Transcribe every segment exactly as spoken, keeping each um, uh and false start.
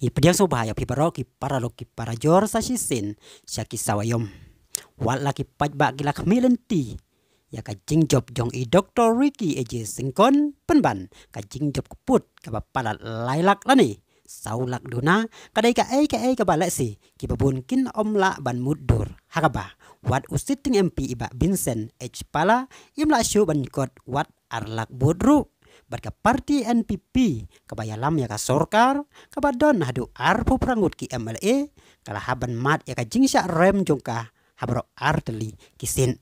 Ngi pdiang sngewbha ïa phi baroh ki paralok ki parajor sa shisien sha ki sawa ïom. Wat la ki paidbah ki la khmih lynti ïa ka jingjop jong i Doktor Ricky A J Syngkon pynban ka jingjop kput kaba palat lai lak lane saw lak duna, ka dei kaei kaei kaba lehse kiba bun kin ym lah ban mutdur, ha kaba wat u sitting M P i Bah Vincent H Pala im lah shuh ban kot wat ar lak vote ruh. Bad ka parti N P P kaba ïalam ïa ka sorkar, kaba don haduh arphew phra ngut ki M L A, ka la hap ban mad ïa ka jingshah rem jong ka ha baroh ar tylli ki seat.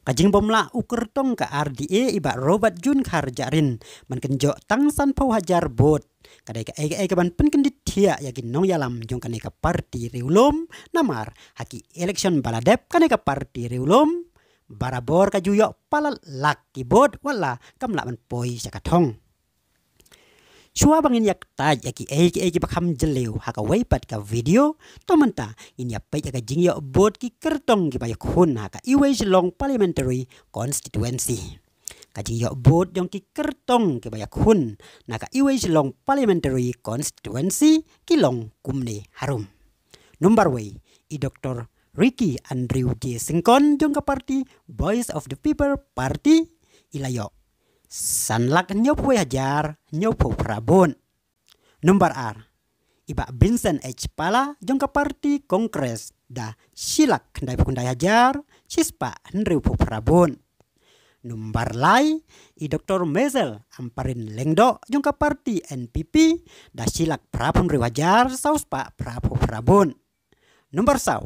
Ka jingbym lah u kyrtong ka R D A i Bah Robert June Kharjahrin ban kynjoh tang sanphew hajar vote, ka dei kaei kaei kaban pynkyndit thiah ïa ki nongïalam jong kane ka parti riewlum, namar ha ki election ba la dep kane ka parti riewlum barabor ka ju ïoh palat lak ki vote, wat la kam lah ban poi sha ka thong. Shuwa ba ngin ïa ktait ïa kiei kiei kiba kham jylliew ha kawei pat ka video, to mynta ngin ïa peit ïa ka jingïoh vote ki kyrtong kiba ïakhun ha ka Iwei Shillong Parliamentary Constituency. Ka jingïoh vote jong ki kyrtong kiba ïakhun na ka Iwei Shillong Parliamentary Constituency ki long kumne harum. Number wei, i Doktor Ricky Andrew J Syngkon jong ka parti Voice of the People Party, i la ïoh san lak hynñiewphew wei hajar hynñiewphew phra vote. Number ar, i Bah Vincent H Pala jong ka parti Congress da shi lak khyndaiphew khyndai hajar shispah hynriewphew phra vote. Number lai, i Doktor Maisel Ampareen Lyngdoh jong ka parti N P P da shi lak phraphew hynriew hajar sawspah phraphew phra vote. Number saw,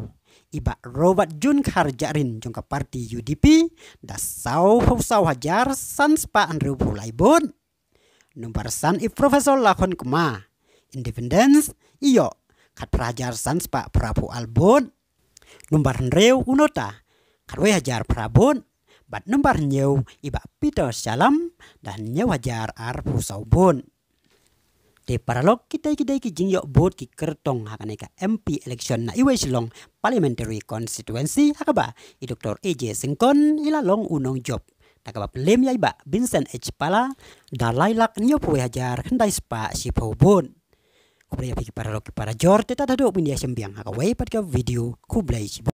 i Bah Robert June Kharjahrin jong ka parti U D P da sawphew saw hajar sanspah hynriewphew lai vote. Number san, i Professor Lakhon Kma, Independence, i ïoh khatphra hajar sanspah phraphew ar vote. Number hynriew, u Nota, khatwei hajar phra vote. Bad number hynñiew, i Bah Peter Shallam da hynñiew hajar arphew saw vote. Te paralok, kitei ki dei ki jingïoh vote ki kyrtong ha kane ka M P election na Iwei Shillong Parliamentary Constituency, ha kaba i Doktor A J Syngkon i la long u nongjop da kaba pynlem ïa i Bah Vincent H Pala da lai lak hynñiewphew wei hajar khyndai spah shiphew vote. Khublei ïa phi ki paralok ki parajor, te tad haduh ban ïa shem biang ha kawei pat ka video. Khublei shibun.